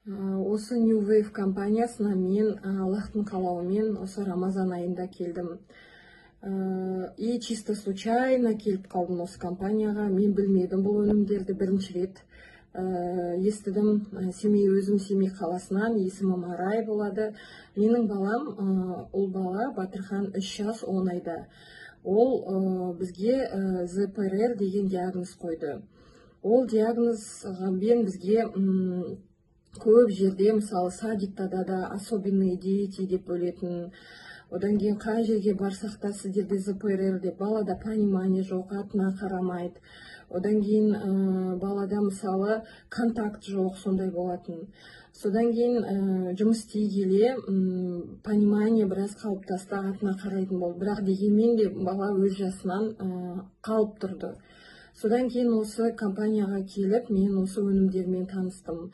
Осы New Wave компаниясына мен Аллахтың қалауымен осы Рамазан айында келдім. И чисто случайно келіп қалдым осы компанияға. Мен білмедім бұл өнімдерді, бірінші рет естідім. Семей, өзім Семей қаласынан, есімім Арай болады. Менің балам, ұл бала Батырхан, 3 жас 10 айда. Ол бізге ЗПРР деген диагноз қойды. Ол диагнозбен бізге көп жерде, мысалы, садикта да особенные дети деп бөлетін. Одан кейін қай жерге барсақ та, сіздерде ЗПРР деп, балада понимание жоқ, атына қарамайды. Одан кейін балада, мысалы, контакт жоқ, сондай болатын. Содан кейін жұмыс істей келе понимание біраз қалыптасты, атына қарайтын болды. Бірақ дегенмен де бала өз жасынан қалып тұрды. Содан кейін осы компанияға келіп, мен осы өнімдермен таныстым.